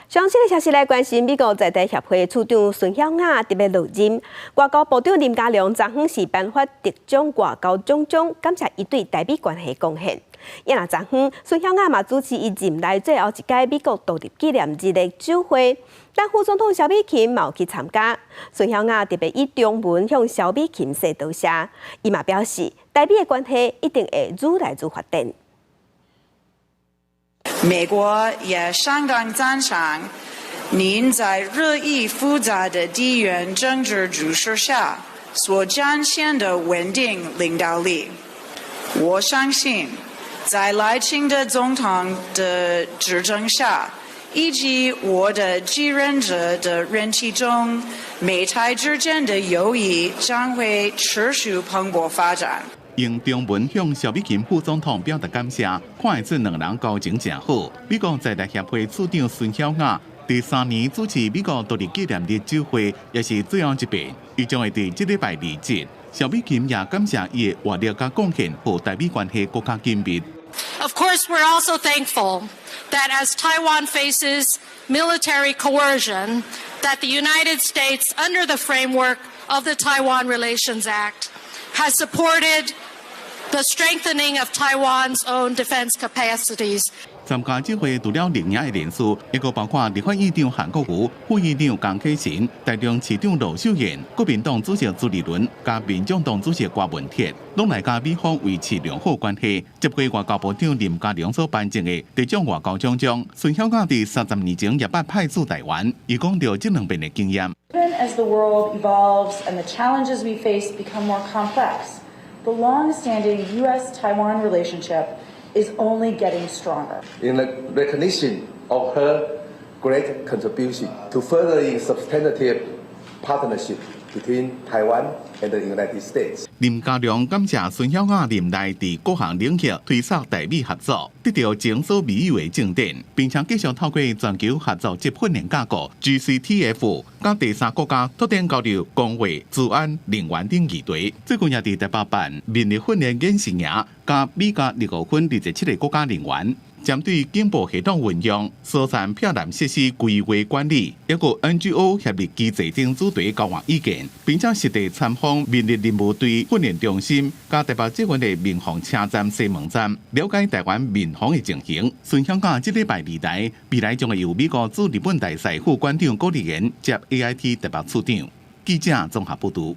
上新的消息來關心，美國在台協會處長孫曉雅特別落任，外交部長林佳龍昨昏是頒發特獎外交獎章，感謝伊對台美關係貢獻。也若昨昏，孫曉雅嘛主持伊任內最後一屆美國獨立紀念日的酒會，但副總統蕭美琴嘛有去參加。孫曉雅特別以中文向蕭美琴說多謝，伊嘛表示台美的關係一定會愈來愈發展。美國也相當讚賞您在日益複雜的地緣政治局勢下所展現的穩定領導力。我相信，在賴清德總統的執政下，以及我的繼任者的任期中，美台之間的友誼將會持續蓬勃發展。用中文向蕭美琴副總統表達感謝，看會出兩人交情誠好。美國在台協會處長孫曉雅第三年主持美國獨立紀念日酒會，也是最後一遍，伊將會佇這禮拜離職。蕭美琴也感謝伊的活力佮貢獻，予台美關係閣較緊密。 Of course, we're also thankful that as Taiwan faces military coercion, that the United States, under the framework of the Taiwan Relations Act, has supported the strengthening of Taiwan's own defense capacities. 參加酒會除了綠營的人士，抑閣包括立法院長韓國瑜、副院長江啟臣、台中市長盧秀燕、國民黨主席朱立倫、佮民眾黨主席郭文鐵，攏來佮美方維持良好關係。接過外交部長林佳龍所頒贈的特獎外交獎章，孫曉雅佇30年前也捌派駐台灣，伊講著這兩邊的經驗。 Even as the world evolves and the challenges we face become more complex, the long-standing U.S.-Taiwan relationship is only getting stronger. In the recognition of her great contribution to furthering substantive partnership between Taiwan and the United States. 林佳龍感謝孫曉雅任內佇各項領域推動台美合作，得到前所未有的進展，並且繼續透過全球合作及訓練架構 GCTF，佮第三國家拓展交流公衛、資安、能源等議題。最近也佇台北辦民力訓練演習營，佮美加25分27個國家人員，針對警報系統運用、疏散避難設施規劃管理，抑閣 NGO 協力機制等主題交換意見，並且實地參訪民力任務隊訓練中心，佮台北捷運的民防車站西門站，了解台灣民防的情形。孫曉雅這禮拜離台，未來將會由美國駐日本大使副館長顧立言接 AIT 台北處長。記者綜合報導。